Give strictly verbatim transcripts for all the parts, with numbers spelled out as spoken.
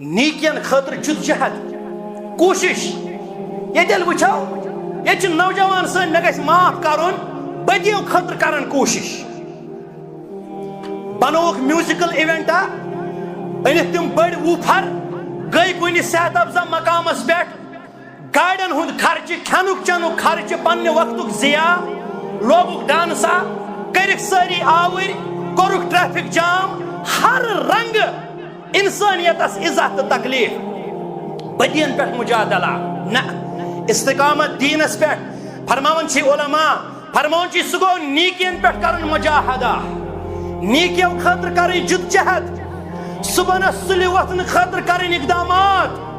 نیکین خٲطرٕ جدوجہد، کوٗشِش۔ ییٚتہِ ییٚلہِ وٕچھو، ییٚتہِ چھِ نوجوان سٲنۍ، مےٚ گژھِ معاف کرُن، بدیو خٲطرٕ کران کوٗشِش۔ بنووُکھ میوٗزیکل ایونٹا، أنِکھ تِم بٔڑۍ ووٗفر، گٔے کُنہِ صحت افزا مقامس پٮ۪ٹھ، گاڑٮ۪ن ہُنٛد خرچہٕ، کھٮ۪نُک چٮ۪نُک خرچہٕ، پننہِ وقتُک ضیاع، لوگُکھ ڈانسا، کٔرِکھ سٲری آوٕرۍ، کوٚرُکھ ٹریفک جام، ہر رنگہٕ انسانیتس اِزاہ تہٕ تکلیف۔ بدین پٮ۪ٹھ مجادلہ نہ، استقامت دینس پٮ۪ٹھ۔ فرماوان چھِ علماء، فرماوان چھِ، سُہ گوٚو نیکین پٮ۪ٹھ کرُن مجاہدہ، نیکیو خٲطرٕ کرٕنۍ جدوجہد، صبحنس سُلہِ وۄتھنہٕ خٲطرٕ کرٕنۍ اقدامات۔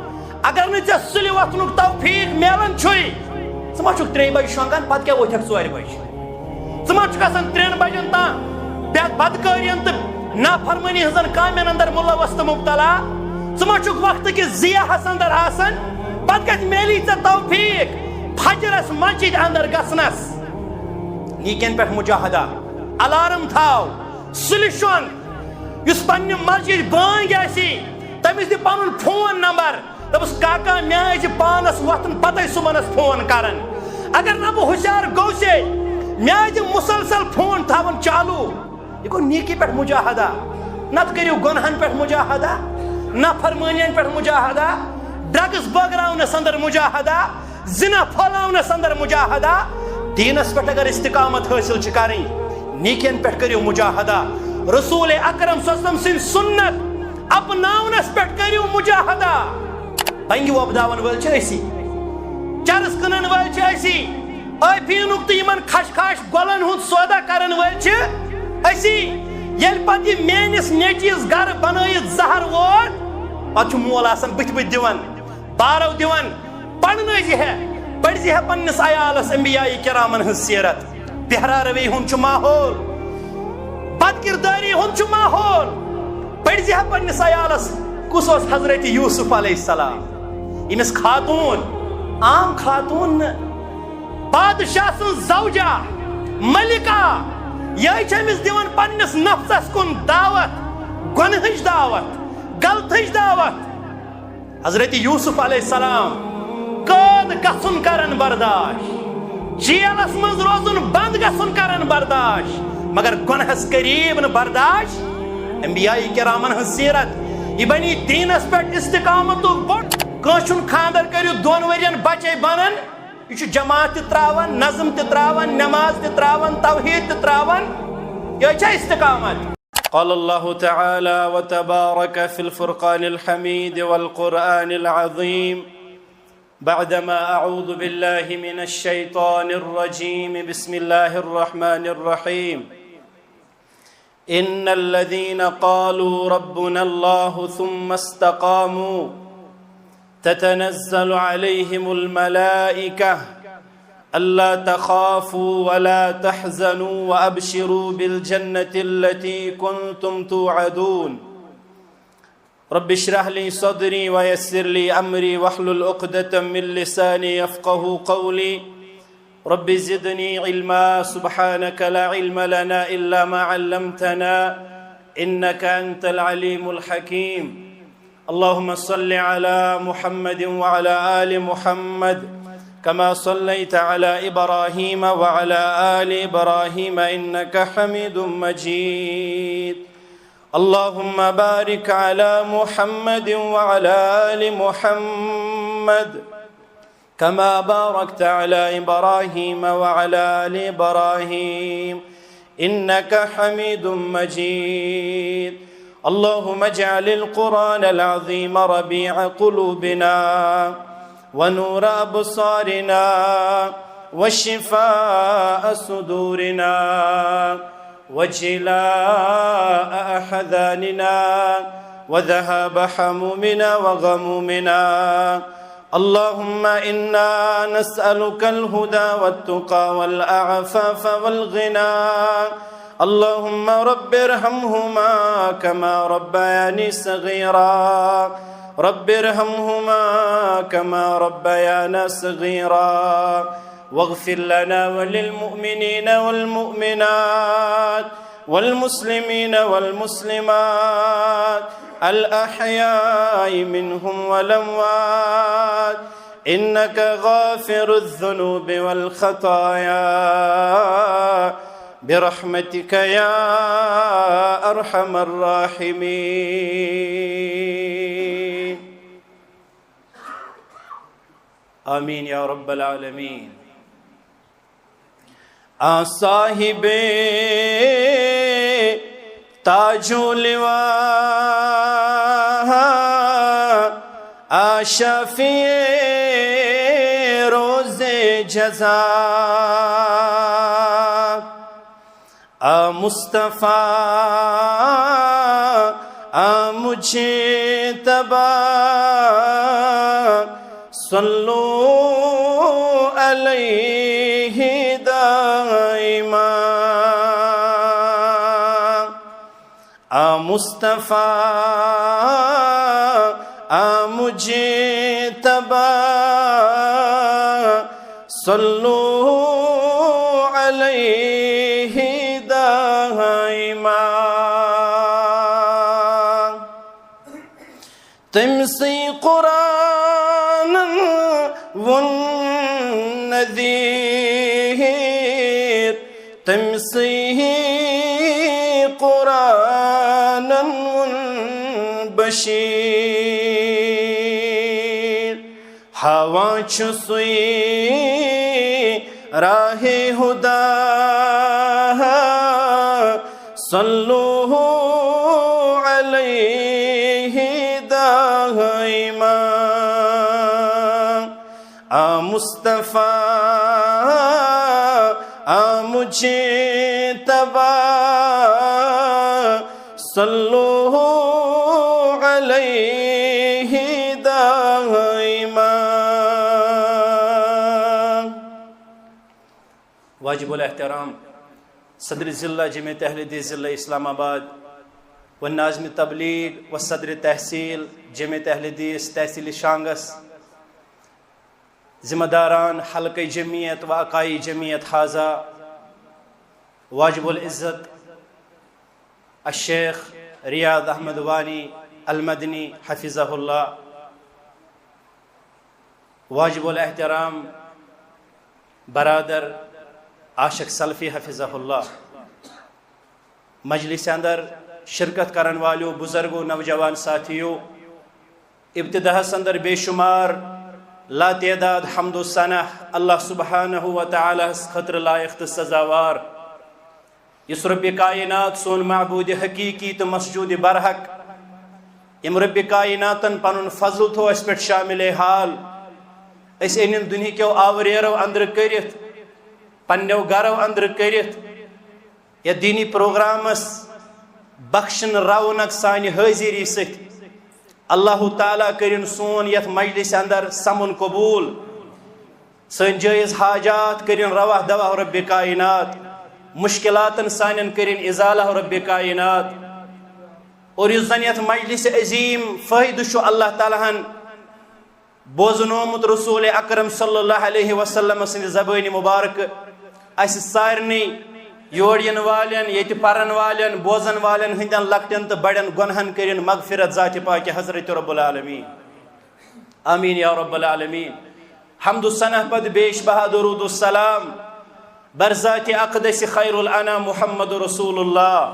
اگر نہٕ ژےٚ سُلہِ وۄتھنُک توفیق میلان چھُے، ژٕ ما چھُکھ ترٛیٚیہِ بجہِ شۄنٛگان، پتہٕ کیٛاہ وۄتھکھ ژورِ بجہِ؟ ژٕ ما چھُکھ آسان ترٛٮ۪ن بجن تام بے-، بدکٲرین تہٕ نافرمٲنی ہٕنٛزن کامٮ۪ن اندر ملوث تہٕ مبتلا؟ ژٕ ما چھُکھ وقتہٕ کِس ضیاہس اندر آسان؟ پتہٕ کتہِ میلی ژےٚ توفیق فجرس مسجد اندر گژھنس؟ نیکین پٮ۪ٹھ مجاہدہ، الارم تھاو، سُلہِ شۄنٛگ۔ یُس پننہِ مسجد بٲنگۍ آسی، تٔمِس دِ پنُن فون نمبر۔ دوٚپُس، "کاکا، مےٚ ٲسۍ پانس وۄتھُن پتے صُبحنس فون کران۔ اگر نہٕ بہٕ ہُشار گوٚوسے، مےٚ ٲسۍ مسلسل فون تھاوان چالو۔" یہِ گوٚو نیکی پٮ۪ٹھ مجاہدہ۔ نتہٕ کٔرِو گۄنہن پٮ۪ٹھ مجاہدہ، نافرمٲنین پٮ۪ٹھ مجاہدہ، ڈرگس بٲگراونس اندر مجاہدہ، زنا پھٲلاونس اندر مجاہدہ۔ دینس پٮ۪ٹھ اگر استقامت حٲصِل چھِ کرٕنۍ، نیکین پٮ۪ٹھ کٔرِو مجاہدہ۔ رسول اکرم صلی اللہ علیہ وسلم سٕنٛدۍ سُنت اپناونس پٮ۪ٹھ کٔرِو مجاہدہ۔ بنگہِ وۄپداون وٲلۍ چھِ أسی، چرس کٕنن وٲلۍ چھِ أسی، ٲفیٖنُک تہٕ یِمن خشخاش گۄلن ہُنٛد سودا کرن وٲلۍ چھِ أسی۔ ییٚلہِ پتہٕ یہِ میٲنِس نیٚچوِس گرٕ بنٲیِتھ زہر ووت، پتہٕ چھُ مول آسان بٕتھِ بٕتھِ دِوان، بارو دِوان، پرنٲوزِ ہے، پرزِ ہے پننِس عیالس انبیاء کرامن ہٕنٛز سیرت۔ بیہرا روی ہُنٛد چھُ ماحول، بد کردٲری ہُنٛد چھُ ماحول۔ پرزِ ہے پننِس عیالس، کُس اوس حضرت یوسف علیہ السلام؟ ییٚمِس خاتوٗن، عام خاتوٗن نہٕ، بادشاہ سٕنٛز زوجہ، ملکہ، یہِ چھِ أمِس دِوان پننِس نفسس کُن دعوت، گۄنہٕچ دعوت، غلطٕچ دعوت۔ حضرت یوسف علیہ السلام قٲد گژھُن کرن برداش، جیلس منٛز روزُن بند گژھُن کرن برداش، مگر گۄنہس قریب نہٕ برداش۔ انبیاء کرامن ہٕنٛز سیرت، یہِ بنی دینس پٮ۪ٹھ استقامتُک بوٚڑ۔ کٲنٛسہِ چھُنہٕ خانٛدر کٔرِتھ دۄن ؤرین بچے بنان، یہِ چھُ جماعت تہِ تراوان، نظم تہِ تراوان، نماز تہِ تراوان، توحید تہِ تراوان۔ یہِ چھا استقامت؟ قال الله تعالى وتبارك في الفرقان الحميد والقرآن العظيم، بعدما أعوذ بالله من الشيطان الرجيم، بسم الله الرحمن الرحيم. إن الذين قالوا ربنا الله ثم استقاموا تتنزل عليهم الملائكة ألا تخافوا ولا تحزنوا وأبشروا بالجنة التي كنتم توعدون. رب اشرح لي صدري ويسر لي أمري واحلل عقدة من لساني يفقهوا قولي. رب زدني علما، سبحانك لا علم لنا إلا ما علمتنا، إنك أنت العليم الحكيم. اللهم صل على محمد وعلى آل محمد، كما صليت على إبراهيم وعلى آل إبراهيم إنك حميد مجيد. اللهم بارك على محمد وعلى آل محمد، كما باركت على إبراهيم وعلى آل إبراهيم إنك حميد مجيد. اللهم اجعل القرآن العظيم ربيع قلوبنا ونور أبصارنا وشفاء صدورنا وجلاء أحزاننا وذهاب همومنا وغمومنا. اللهم إنا نسألك الهدى والتقى والعفاف والغنى. اللهم رب ارحمهما كما ربياني صغيرا. رب ارحمهما كما ربيانا صغيرا. واغفر لنا وللمؤمنين والمؤمنات والمسلمين والمسلمات الأحياء منهم والأموات إنك غافر الذنوب والخطايا برحمتك يا أرحم الراحمين. آمين يا رب العالمين. آ صاحب تاج و لوا، آ شافع روز جزا، آ مصطفیٰ، آ مجتبیٰ، صلوا علیہ دائما۔ آ مصطفیٰ، آ مجتبیٰ، صلوا علیہ دائما۔ تٔمۍ سٕے قرآنن ووٚن نذیٖر، تٔمۍ سٕے قرآنن ووٚن بشیٖر۔ ہاوان چھُ سُے راہِ ہدا، صلوا علیہ دائما۔ آ مصطفیٰ، آ مجتبیٰ، صلوا علیہ دائما۔ واجب الاحترام صدر ضلع جمعیت اہل حدیث ضلع اسلام آباد و ناظم تبلیغ و صدر تحصیل جمعیت اہل حدیث تحصیل شانگس، ذمہ داران حلقہ جمعیت و اکائی جمعیت حاضہ، واجب العزت الشیخ ریاض احمد وانی المدنی حفظہ اللہ، واجب الاحترام برادر عاشق سلفی حفظہ اللہ، مجلس اندر شرکت کرن والیو بزرگو، نوجوان ساتھیو، ابتداہس اندر بے شمار لا تعداد حمد و ثنا اللہ سبحانہ و تعالیٰ ہس خاطر لائق تہٕ سزاوار، یُس رب کائنات سون معبود حقیقی تہٕ مسجود برحق، یم رب کائناتن پنن فضل تھو اسہِ پٮ۪ٹھ شامل حال، أسۍ أنِن دُنہِکیو آوریرو اندرٕ کٔرِتھ، پننیو گرو اندرٕ کٔرِتھ، یتھ دینی پروگرامس بخشن رونق سانہِ حٲضری سۭتۍ۔ اللہ تعالیٰ کٔرِن سون یتھ مجلس اندر سمُن قبول، سٲنۍ جٲیز حاجات کٔرِن روا دوا رب کائنات، مشکلاتن سانٮ۪ن کٔرِن ازالہ رب کائنات۔ اور یُس زن یتھ مجلس عظیم فٲیدٕ چھُ اللہ تعالیٰ ہن بوزنومُت رسول اکرم صلی اللہ علیہ وسلم سٕنٛدِ زبٲنہِ مبارکہٕ اسہِ سارنٕے، یور یِنہٕ والٮ۪ن، ییٚتہِ پرن والٮ۪ن، بوزن والٮ۪ن ہٕنٛدٮ۪ن لۄکٹٮ۪ن تہٕ بڑٮ۪ن گۄنہن کٔرِن مغفرت ذاتِ پاکہِ حضرت رب العالمین۔ آمین یا رب العالمین۔ حمد و ثنا پتہٕ بیش بہا درود و سلام بر ذاتِ اقدس خیر الانام محمد رسول اللہ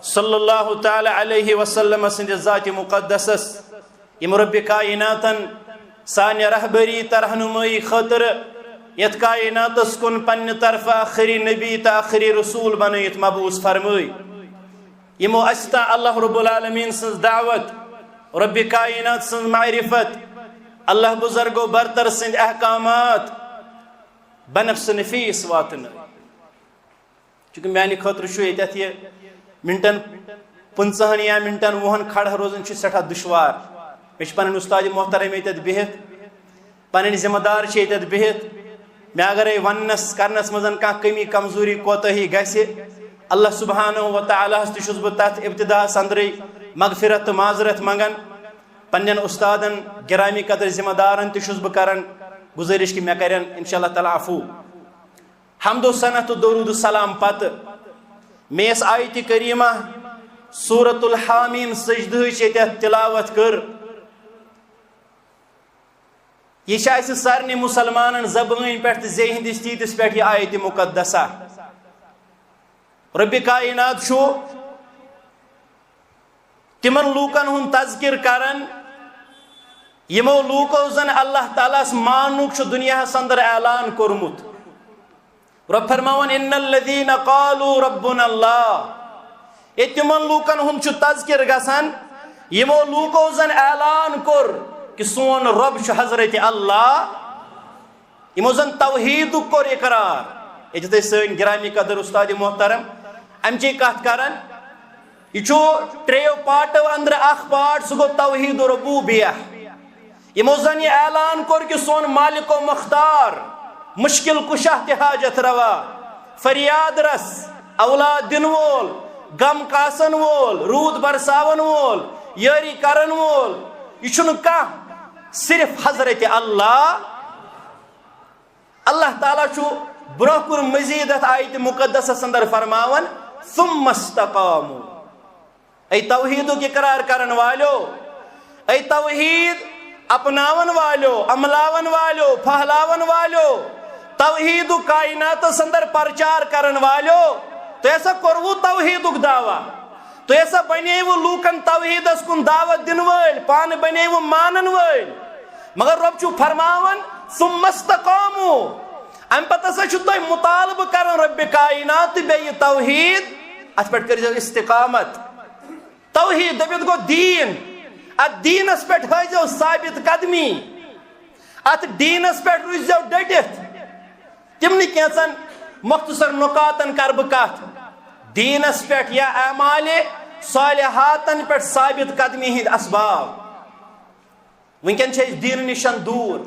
صلی اللہ تعالیٰ علیہ وسلم سٕنٛدِ ذاتِ مقدسس، یم رب کائناتن سانہِ رہبری تہٕ رہنمائی خٲطرٕ یتھ کائناتس کُن پننہِ طرفہٕ آخری نبی تہٕ آخری رسول بنٲیِتھ مبعوث فرمٲے۔ یمو اسہِ تام اللہ رب العالمین سٕنٛز دعوت، رب کائنات سٕنٛز معرفت، اللہ بزرگ و برتر سٕنٛدۍ احکامات بنفس نفیس واتنٲے۔ چونکہ میانہِ خٲطرٕ چھُ ییٚتٮ۪تھ یہِ منٹن پٕنٛژٕہن یا منٹن وُہن کھڑا روزُن چھُ سٮ۪ٹھاہ دُشوار۔ مےٚ چھِ پنٕنۍ اُستاد محترم ییٚتٮ۪تھ بِہِتھ، پنٕنۍ ذمہٕ دار چھِ ییٚتٮ۪تھ بِہِتھ۔ مےٚ اگرے وننس کرنس منٛز کانٛہہ کمی کمزوری کوتاہی گژھِ، اللہ سبحانہ و تعالیٰ ہس تہِ چھُس بہٕ تتھ ابتداہس اندرٕے مغفرت تہٕ معذرت منگان۔ پننٮ۪ن اُستادن، گرامی قدر ذمہٕ دارن تہِ چھُس بہٕ کران گُزٲرِش کہِ مےٚ کرن انشاءاللہ تعالیٰ عفو۔ حمد و ثنا تہٕ درود و سلام پتہٕ مےٚ یۄس آیتِ کریمہ سورت الحامیم سجدہٕچ ییٚتٮ۪تھ تلاوت کٔر، یہِ چھِ اَسہِ سارنٕے مُسلمانن زبٲنۍ پٮ۪ٹھ تہٕ زیٚیہِ ہٕنٛدِس تیٖتِس پٮ۪ٹھ یہِ آیت مُقدسہ۔ رۄبِ کائنات چھُ تِمن لوٗکن ہُنٛد تذکر کران، یِمو لوٗکو زن اللہ تعالیٰ ہس ماننُک چھُ دُنیاہس اندر اعلان کوٚرمُت۔ رۄب فرماوان، "ان الذین قالوا ربنا اللہ"، اے تِمن لوٗکن ہُنٛد چھُ تذکر گژھان، یِمو لوٗکو زن اعلان کوٚر کہِ سون رۄب چھُ حضرت اللہ، یِمو زن توحیٖدُک کوٚر اقرار۔ ییٚتہِ تُہۍ سٲنۍ گرامی قدر استاد محترم امچی کتھ کران، یہِ چھُ ترٛیٚیو پارٹو اندرٕ اکھ پارٹ، سُہ گوٚو توحیٖد ربوبیہ۔ یِمو زن یہِ اعلان کوٚر کہِ سون مالک و مختار، مشکل کشا تہِ حاجت روا، فریاد رس، اولاد دِنہٕ وول، غم کاسن وول، روٗد برساون وول، یٲری کرن وول، یہِ چھُنہٕ کانٛہہ، صرف حضرت اللہ۔ اللہ تعالیٰ چھُ برونٛہہ کُن مزید اتھ آیت مقدسس اندر فرماوان، "ثم استقاموا"۔ اے توحیدُک اقرار کرن والیو، اے توحید اپناون والیو، عملاون والیو، پھہلاون والیو، توحیدُک کائناتس اندر پرچار کرن والیو، تۄہہِ ہسا کوٚروُ توحیدُک دعویٰ؟ تُہۍ ہسا بنیوٕ لوٗکن توحیدس کُن دعوت دِنہٕ وٲلۍ، پانہٕ بنیوٕ مانن وٲلۍ۔ مگر رۄب چھُ فرماوان، "ثم استقاموا"۔ امہِ پتہٕ ہسا چھُ تۄہہِ مطالبہٕ کران رۄبِ کائنات تہٕ بیٚیہِ توحید، اتھ پٮ۪ٹھ کٔرۍزیو استقامت۔ توحید دٔپِتھ گوٚو دیٖن، اتھ دیٖنس پٮ۪ٹھ ہٲیزیو ثابت قدمی، اتھ دیٖنس پٮ۪ٹھ روٗززیو ڈٔٹِتھ۔ تِمنٕے کینٛژن مختصر نکاتن کرٕ بہٕ کتھ۔ دیٖنس پٮ۪ٹھ یا اعمالِ صالحاتن پٮ۪ٹھ ثابت قدمی ہٕنٛدۍ اسباب۔ وٕنکٮ۪ن چھِ أسۍ دیٖنہٕ نِشن دوٗر۔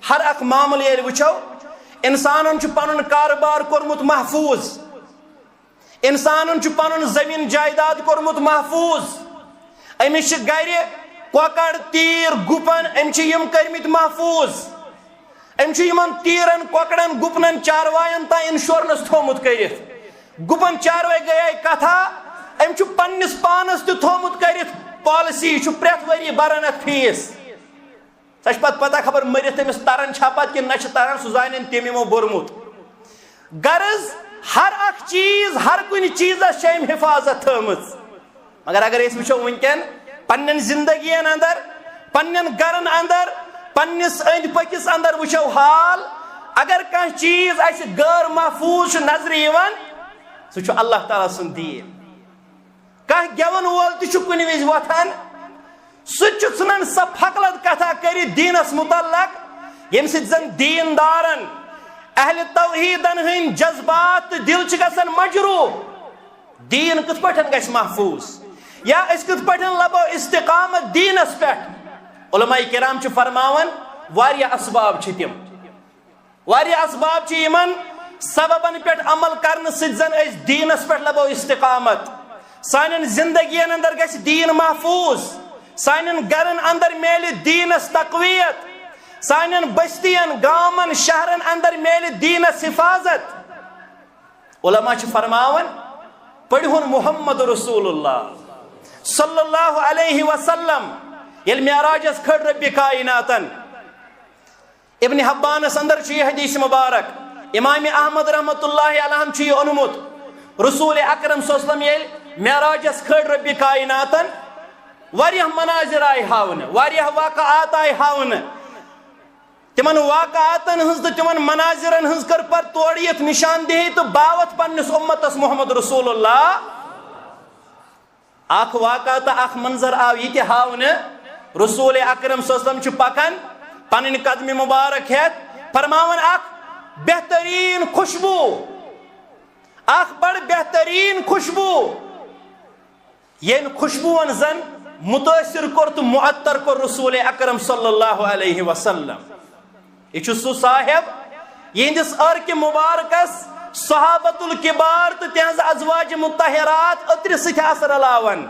ہر اکھ معاملہٕ ییٚلہِ وٕچھو، انسانن چھُ پنُن کارٕبار کوٚرمُت محفوٗظ، انسانن چھُ پنُن زٔمیٖن جایداد کوٚرمُت محفوٗظ، أمِس چھِ گرِ کۄکر، تیٖر، گُپن، أمۍ چھِ یِم کٔرمٕتۍ محفوٗظ۔ أمۍ چھُ یِمن تیٖرن، کۄکرن، گُپنن، چاروایَن تام انشورنس تھوٚومُت کٔرِتھ۔ گُپن چاروٲے گٔیے کتھا، أمۍ چھُ پننِس پانس تہِ تھوٚومُت کٔرِتھ پالسی، یہِ چھُ پرٛٮ۪تھ ؤری بران اتھ فیٖس۔ سۄ چھِ پتہٕ پتہ خبر مٔرِتھ تٔمِس تران چھا پتہٕ کِنہٕ نہ چھِ تران، سُہ زانن تٔمۍ یِمو بوٚرمُت۔ غرض، ہر اکھ چیٖز، ہر کُنہِ چیٖزس چھِ أمۍ حفاظت تھٲومٕژ۔ مگر اگر أسۍ وٕچھو وٕنکٮ۪ن پننٮ۪ن زندگین اندر، پننٮ۪ن گرن اندر، پننِس أنٛدۍ پٔکِس اندر وٕچھو حال، اگر کانٛہہ چیٖز اسہِ غٲر محفوٗظ چھُ نظرِ یِوان، سُہ چھُ اللہ تعالیٰ سُنٛد دیٖن۔ کانٛہہ گٮ۪وَن وول تہِ چھُ کُنہِ وِزِ وۄتھان، سُہ تہِ چھُ ژھٕنان سۄ پھۄکلت کتھا کٔرِتھ دیٖنس متعلق، ییٚمہِ سۭتۍ زن دیٖندارن، اہلِ توحیٖدن ہٕنٛدۍ جذبات تہٕ دِل چھِ گژھان مجروح۔ دیٖن کِتھ پٲٹھۍ گژھِ محفوٗظ؟ یا أسۍ کِتھ پٲٹھۍ لبو استقامت دیٖنس پٮ۪ٹھ؟ علماء کرام چھِ فرماوان، واریاہ اسباب چھِ تِم۔ واریاہ اسباب چھِ یِمن سببن پٮ۪ٹھ عمل کرنہٕ سۭتۍ زن أسۍ دیٖنس پٮ۪ٹھ لبو استقامت۔ سانٮ۪ن زندگین اندر گژھِ دیٖن محفوٗظ۔ سانٮ۪ن گرن اندر میلہِ دیٖنس تقویت۔ سانٮ۪ن بستین، گامن، شہرن اندر میلہِ دیٖنس حفاظت۔ علماء چھِ فرماوان، پٔرِہُن محمد رسول اللہ صلی اللہ علیہ وسلم ییٚلہِ معراجس کھٔڑ رۄبِ کائناتن، ابن حبانس اندر چھُ یہِ حدیث مبارک، امام احمد رحمۃ اللہ علیہ چھُ یہِ اوٚنمُت۔ رسول اکرم صلی اللہ علیہ وسلم ییٚلہِ معراجس کھٔڑ رۄبِ کائناتن، واریاہ مناظر آیہِ ہاونہٕ، واریاہ واقعات آیہِ ہاونہٕ۔ تِمن واقعاتن ہٕنٛز تہٕ تِمن مناظرن ہٕنٛز کٔر پتہٕ تورٕ یِتھ نشاندہی تہٕ باوتھ پننِس امتس محمد رسول اللہ۔ اکھ واقعہ تہٕ اکھ منظر آو یہِ تہِ ہاونہٕ، رسول اکرم صلی اللہ علیہ وسلم چھُ پکان پنٕنۍ قدمہِ مبارک ہٮ۪تھ، فرماوان اکھ بہترین خوشبو، اکھ بڑ بہترین خوشبو، ییٚمۍ خوشبوٗن زن متٲثر کوٚر تہٕ معطر کوٚر رسول اکرم صلی اللہ علیہ وسلم۔ یہِ چھُ سُہ صاحب، یِہنٛدِس عرقِ مبارکس صحابت الکبار تہٕ تِہنٛز ازواج مطہرات عطرِ سۭتۍ آسہٕ رلاوان۔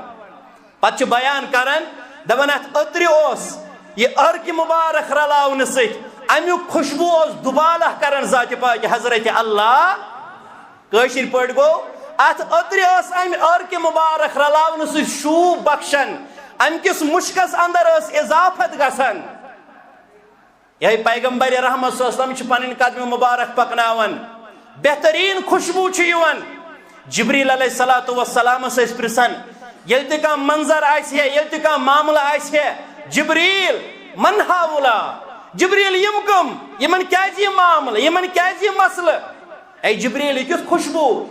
پتہٕ چھِ بیان کران، دپان، اتھ عطرِ اوس یہِ عرقِ مبارک رلاونہٕ سۭتۍ، امیُک خوشبوٗ اوس دُبالہ کران ذاتِ پاکِ حضرت اللہ۔ کٲشِر پٲٹھۍ گوٚو، اتھ أترِ ٲس امہِ عرقہِ مبارک رلاونہٕ سۭتۍ شوٗب بخشان، امہِ کِس مُشکس اندر ٲس اضافت گژھان۔ یہے پیغمبر رحمت صلی اللہ علیہ وسلم چھِ پنٕنۍ قدمہِ مبارک پکناوان، بہترین خوشبو چھِ یِوان۔ جبریل علیہ الصلوۃ والسلامس ٲسۍ پرژھان، ییٚلہِ تہِ کانٛہہ منظر آسہِ ہے، ییٚلہِ تہِ کانٛہہ معاملہٕ آسہِ ہے، جبریل، من ہاؤلاء؟ جبریل، یِم کٕم؟ یِمن کیازِ یہِ معاملہٕ؟ یِمن کیازِ یہِ مسلہٕ؟ اے جبریل، یہِ کیُتھ خوشبو؟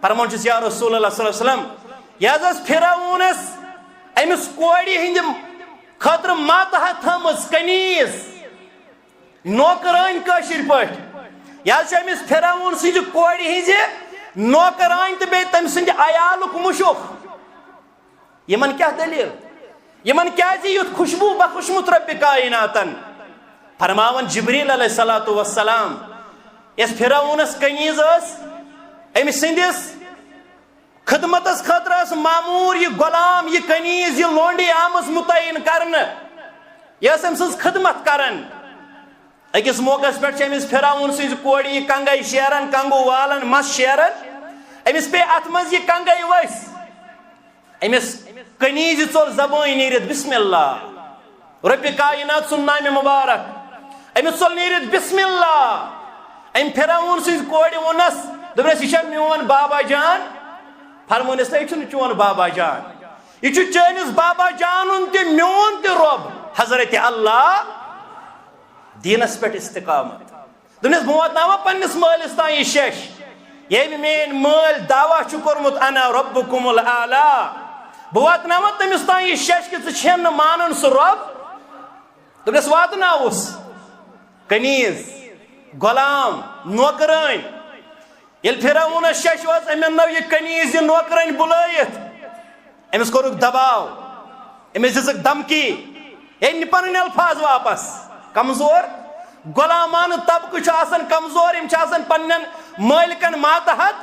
فرماوان چھِس، یا رسول اللہ صلی اللہ علیہ وسلم، یہِ حظ ٲس فرعونس أمِس کورِ ہٕنٛدِ خٲطرٕ ماتحت تھٲومٕژ کنیز، نوکرٲنۍ کٲشِر پٲٹھۍ۔ یہِ حظ چھِ أمِس فرعون سٕنٛزِ کورِ ہٕنٛزِ نوکرٲنۍ تہٕ بیٚیہِ تٔمۍ سٕنٛدِ عیالُک مُشُک۔ یِمن کیٛاہ دٔلیٖل؟ یِمن کیٛازِ یُتھ خوشبوٗ بخشمُت رۄبِ کائناتن؟ فرماوان جبریل علیہ الصلوۃ والسلام، یۄس فرعونس کنیز ٲس، أمۍ سٕنٛدِس خدمتس خٲطرٕ ٲس معموٗر یہِ غلام، یہِ کنیز، یہِ لونڈی آمٕژ متعین کرنہٕ۔ یہِ ٲس أمۍ سٕنٛز خدمت کران۔ أکِس موقعس پٮ۪ٹھ چھِ أمِس فرعون سٕنٛزِ کورِ یہِ کنگے شیران، کنگو والان، مس شیران۔ أمِس پیٚیہِ اتھ منٛز یہِ کنگے ؤسۍ۔ أمِس کنیزِ ژوٚل زبٲنۍ نیٖرِتھ، بسم اللہ۔ رۄبِ کائنات سُنٛد نامِ مبارک۔ أمِس ژوٚل نیٖرِتھ بسم اللہ۔ أمۍ فرعون سٕنٛزِ کورِ ووٚننس، دوٚپنس، یہِ چھا میون بابا جان؟ فرمونس، نہ، یہِ چھُنہٕ چون بابا جان، یہِ چھُ چٲنِس بابا جانُن تہِ میون تہِ رۄب، حضرت اللہ۔ دیٖنس پٮ۪ٹھ استقامت۔ دوٚپنس، بہٕ واتناوٕ پننِس مٲلِس تام یہِ شیٚش، ییٚمۍ میٲنۍ مٲلۍ دعویٰ چھُ کوٚرمُت، انا ربکم الاعلی۔ بہٕ واتناوٕ تٔمِس تام یہِ شیٚش کہِ ژٕ چھَن نہٕ مانان سُہ رۄب۔ دوٚپنس، واتناوُس۔ کنیز، غلام، نوکرٲنۍ۔ ییٚلہِ فرعونس شیٚش وٲژ، أمۍ اننٲو یہِ کنیز، یہِ نوکرٲنۍ بُلٲیِتھ۔ أمِس کوٚرُکھ دباو، أمِس دِژٕکھ دھمکی۔ أمۍ نہِ پنٕنۍ الفاظ واپس۔ کمزور، غلامانہٕ طبقہٕ چھُ آسان کمزور، یِم چھِ آسان پننٮ۪ن مٲلکن ماتحت۔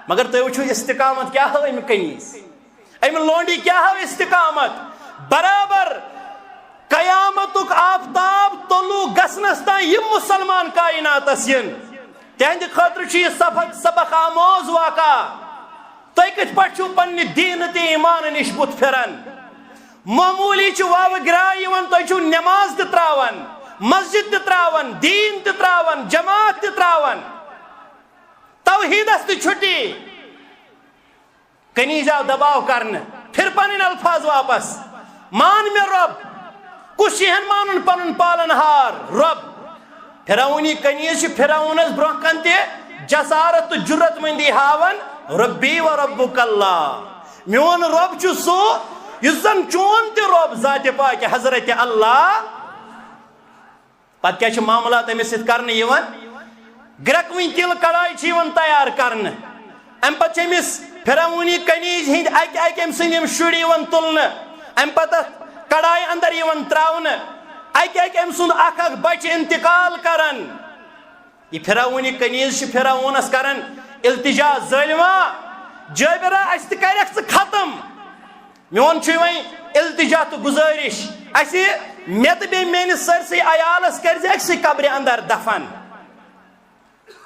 مگر تُہۍ وٕچھِو استقامت کیٛاہ ہٲو أمۍ کنیز، أمۍ لونڈی کیٛاہ ہٲو استقامت۔ برابر قیامتُک آفتاب طلوع گژھنس تام یِم مسلمان کائناتس یِن، تِہنٛدِ خٲطرٕ چھُ یہِ سبق، سبق آموز واقعہ۔ تُہۍ کِتھ پٲٹھۍ چھِو پننہِ دیٖنہٕ تہٕ ایٖمانہٕ نِش بُتھ پھِران؟ معموٗلی چھِ واوٕ گرٛاے یِوان، تُہۍ چھِو نٮ۪ماز تہِ ترٛاوان، مسجد تہِ ترٛاوان، دیٖن تہِ ترٛاوان، جماعت تہِ ترٛاوان، توحیٖدس تہِ چھُٹی۔ کنیز آو دباو کرنہٕ، پھِر پنٕنۍ الفاظ واپس، مان مےٚ رۄب، کُس چھُ ہٮ۪ن مانُن پنُن پالن ہار رۄب؟ فرعونی کنیز چھِ فرعونس برونٛہہ کن تہِ جسارت تہٕ جُرت مندی ہاوان، ربی و ربک اللہ، میون رۄب چھُ سُہ یُس زن چون تہِ رۄب ذاتِ پاکہِ حضرت اللہ۔ پتہٕ کیٛاہ چھِ معاملات أمِس سۭتۍ کرنہٕ یِوان؟ گرٛٮ۪کوٕنۍ تِلہٕ کڑاے چھِ یِوان تیار کرنہٕ۔ اَمہِ پتہٕ چھِ أمِس فرعونی کنیز ہٕنٛدۍ اَکہِ اَکہِ أمۍ سٕنٛدۍ یِم شُرۍ یِوان تُلنہٕ۔ اَمہِ پتہٕ اَتھ کڑاے اندر یِوان تراونہٕ۔ اَکہِ اَکہِ أمۍ سُنٛد اکھ اکھ بچہٕ انتقال کران۔ یہِ فرعونی کنیز چھِ فرعونس کران التجا، ظٲلما، جٲبرا، اَسہِ تہِ کرکھ ژٕ ختم۔ میون چھُ وۄنۍ التجا تہٕ گُزٲرِش، اَسہِ، مےٚ تہٕ بیٚیہِ میٲنِس سٲرسٕے عیالَس کٔرزِ أکسٕے قبرِ اندر دفن۔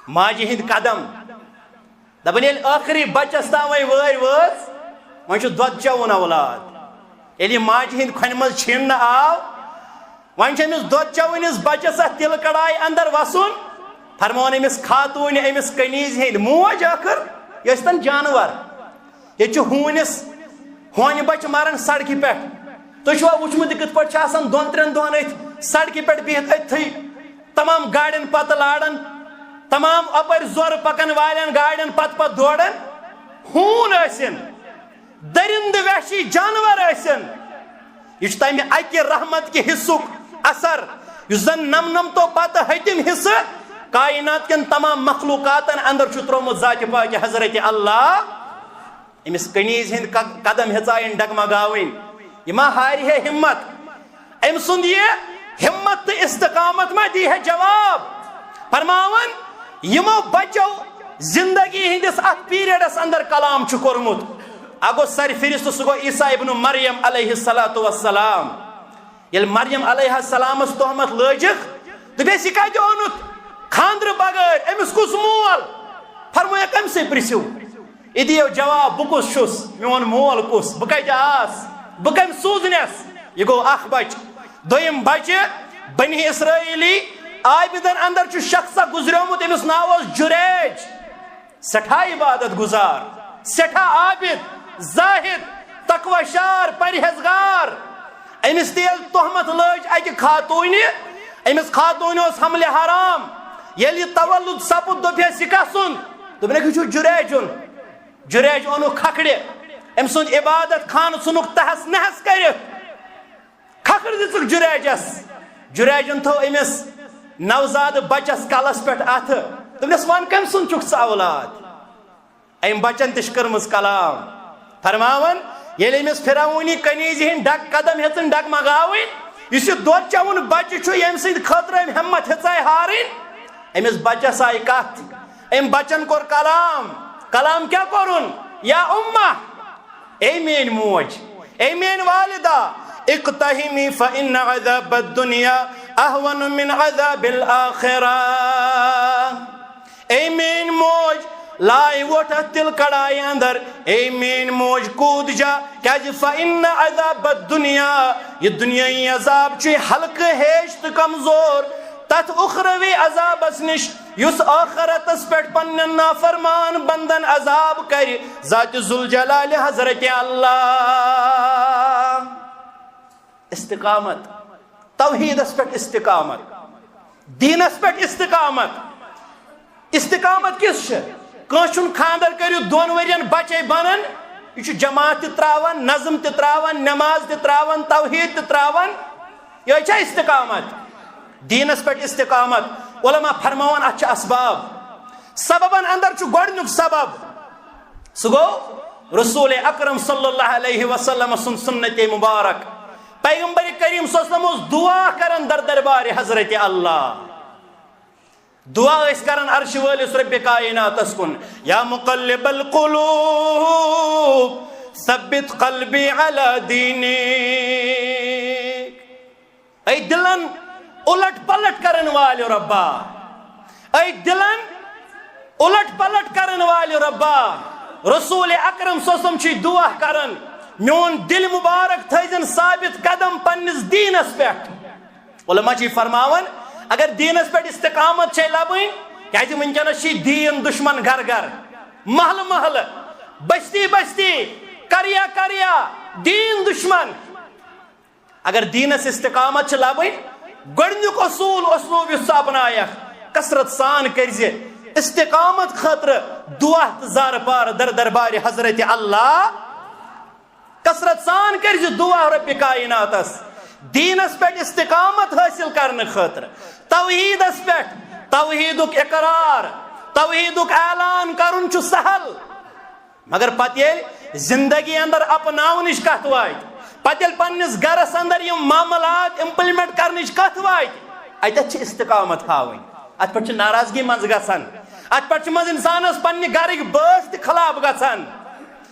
ماجہِ ہٕنٛدۍ قدم۔ دَپان، ییٚلہِ ٲخری بچس تام وۄنۍ وٲرۍ وٲژ، وۄنۍ چھُ دۄد چٮ۪وُن اولاد۔ ییٚلہِ یہِ ماجہِ ہٕنٛدِ کھۄنہِ منٛز چھِننہٕ آو، وۄنۍ چھُ أمِس دۄد چٮ۪وٲنِس بچس اتھ تِلہٕ کڑایہِ اندر وسُن۔ فرماوان أمِس خاتوٗنہِ، أمِس کنیزِ ہٕنٛدۍ موج ٲخٕر، یہِ ٲسۍ تن جانور۔ ییٚتہِ چھُ ہوٗنِس، ہونہِ بچہِ مران سڑکہِ پٮ۪ٹھ۔ تُہۍ چھُوا وُچھمُت یہِ کِتھ پٲٹھۍ چھِ آسان دۄن ترٛٮ۪ن دۄہن أتھۍ سڑکہِ پٮ۪ٹھ بِہِتھ، أتھٕے تمام گاڑٮ۪ن پتہٕ لاران، تمام اپٲرۍ زورٕ پکن والٮ۪ن گاڑٮ۪ن پتہٕ پتہٕ دوران؟ ہوٗن ٲسِن، درندٕ وحشی جانور ٲسِن، یہِ چھُ تمہِ اکہِ رحمت کہِ حصُک اثر، یُس زن نمنمتو پتہٕ ہیٚتِم حصہٕ کائنات کٮ۪ن تمام مخلوقاتن اندر چھُ تروومُت ذاتِ پاکہِ حضرت اللہ۔ أمِس کنیز ہٕنٛدۍ ق-، قدم ہیژایَن ڈگمگاوٕنۍ۔ یہِ ما ہارِ ہے ہمت؟ أمۍ سُنٛد یہِ ہمت تہٕ استقامت ما دی ہے جواب؟ فرماوان، یِمو بچو زندگی ہٕنٛدِس اتھ پیریڈس اندر کلام چھُ کوٚرمُت۔ اکھ گوٚو سرِ فہرست، سُہ گوٚو عیسیٰ ابن مریم علیہ الصلوۃ والسلام۔ ییٚلہِ مریم علیہ السلامس تہمت لٲجِکھ، دوٚپٮ۪س، یہِ کتہِ اوٚنُتھ خانٛدرٕ بغٲر؟ أمِس کُس مول؟ فرمووُکھ، أمۍ سٕے پرژھِو۔ یہِ دِیو جواب، بہٕ کُس چھُس؟ میون مول کُس؟ بہٕ کَتہِ آس؟ بہٕ کٔمۍ سوٗزنَس؟ یہِ گوٚو اکھ بچہٕ۔ دوٚیِم بچہٕ، بنی اسرائیلی عابدن اندر چھُ شخص اکھ گُزریومُت، أمِس ناو اوس جُریج۔ سٮ۪ٹھاہ عبادت گُزار، سٮ۪ٹھاہ عابد، زاہد، تقوی شار، پرہیزگار۔ أمِس تہِ ییٚلہِ تہمت لٲج اکہِ خاتوٗنہِ، أمِس خاتوٗنہِ اوس حملہِ حرام، ییٚلہِ یہِ تولد سپُد، دوٚپہَس، یہِ کَس سُنٛد؟ دوٚپنَکھ، یہِ چھُ جُریجُن۔ جُریج اوٚنُکھ کھکھرِ، أمۍ سُنٛد عبادت خانہٕ ژھُنُکھ تہس نہس کٔرِتھ۔ کھکھٕر دِژٕکھ جُریجس۔ جُریجن تھٲو أمِس نوزادٕ بچس کلس پٮ۪ٹھ اتھٕ۔ دوٚپنس، "وَن، کٔمۍ سُنٛد چھُکھ ژٕ اولاد؟" أمۍ بچن تہِ چھِ کٔرمٕژ کلام۔ فرماوان، ییٚلہِ أمِس فرعونی کنیزِ ہٕنٛدۍ ڈگ قدم ہیٚژٕن ڈگمگاوٕنۍ، یُس یہِ دۄد چٮ۪وُن بچہٕ چھُ، ییٚمہِ سٕنٛدِ خٲطرٕ أمۍ ہمت ہیٚژاے ہارٕنۍ، أمِس بچس آیہِ کتھ۔ أمۍ بچن کوٚر کلام۔ کلام کیٛاہ کوٚرُن؟ یا امہ، اے میٲنۍ موج، اے میٲنۍ والدہ، اقتحمی فإن عذاب الدنیا اہون من عذاب الآخرہ۔ اے میٲنۍ موج، لایہِ وۄٹھ اتھ تِلہٕ کڑایہِ اندر، اے میٲنۍ موج، کوٗد جا، کیازِ فإن عذاب الدنیا، یہِ دُنیٲیی عذاب چھُ ہلکہٕ ہیش تہٕ کمزور تتھ اُخروی عذابس نِش، یُس ٲخرتس پٮ۪ٹھ پننٮ۪ن نافرمان بندن عذاب کرِ ذات ذوالجلال حضرت اللہ۔ استقامت، توحیدس پٮ۪ٹھ استقامت، دیٖنس پٮ۪ٹھ استقامت۔ استقامت کِژھ چھِ؟ کٲنٛسہِ چھُنہٕ خانٛدر کٔرِتھ دۄن ؤرین بچے بنان، یہِ چھُ جماعت تہِ تراوان، نظم تہِ تراوان، نماز تہِ تراوان، توحید تہِ تراوان۔ یہِ چھا استقامت؟ دیٖنس پٮ۪ٹھ استقامت۔ علماء فرماوان، اتھ چھِ اسباب۔ سببن اندر چھُ گۄڈٕنیُک سبب، سُہ گوٚو رسول اکرم صلی اللہ علیہ وسلم سُنٛد سنت مبارک۔ پیغمبر کریم صلی اللہ علیہ وسلم اوس دعا کران در دربار حضرت اللہ۔ دعا ٲسۍ کران عرش وٲلِس رب کائناتس کُن، یا مقلب القلوب ثبت قلبی علی دینک۔ اے دلن الٹ پلٹ کرن والہِ ربا، اے دلن الٹ پلٹ کرن والہِ ربا، رسول اکرم صلی اللہ علیہ وسلم چھُ دعا کران، میون دل مبارک تھٲیزن ثابت قدم پننِس دیٖنس پٮ۪ٹھ۔ علماء چھِ فرماوان، اگر دیٖنس پٮ۪ٹھ استقامت چھے لبٕنۍ، کیازِ وٕنکیٚنس چھِ دیٖن دشمن گرٕ گرٕ، محلہٕ محلہٕ، بستی بستی، قریہ قریہ، دیٖن دشمن۔ اگر دیٖنس استقامت چھِ لبٕنۍ، گۄڈٕنیُک اصوٗل، اسلوب یُس ژٕ اپنایکھ، کثرت سان کٔرزِ استقامت خٲطرٕ دعا تہٕ زارٕ پار در دربارِ حضرت اللہ۔ کثرت سان کٔرزِ دعا رب کائناتس، دیٖنس پٮ۪ٹھ استقامت حٲصِل کرنہٕ خٲطرٕ، توحیدس پٮ۪ٹھ۔ توحیدُک اقرار، توحیدُک اعلان کرُن چھُ سہل، مگر پتہٕ ییٚلہِ زندگی اندر اپناونٕچ کتھ واتہِ، پتہٕ ییٚلہِ پننِس گرس اندر یِم معاملات امپلمنٹ کرنٕچ کتھ واتہِ، اتٮ۪تھ چھِ استقامت ہاوٕنۍ۔ اتھ پٮ۪ٹھ چھِ ناراضگی منٛز گژھان، اتھ پٮ۪ٹھ چھِ منٛز انسانس پننہِ گرٕکۍ بٲژ تہِ خلاف گژھان۔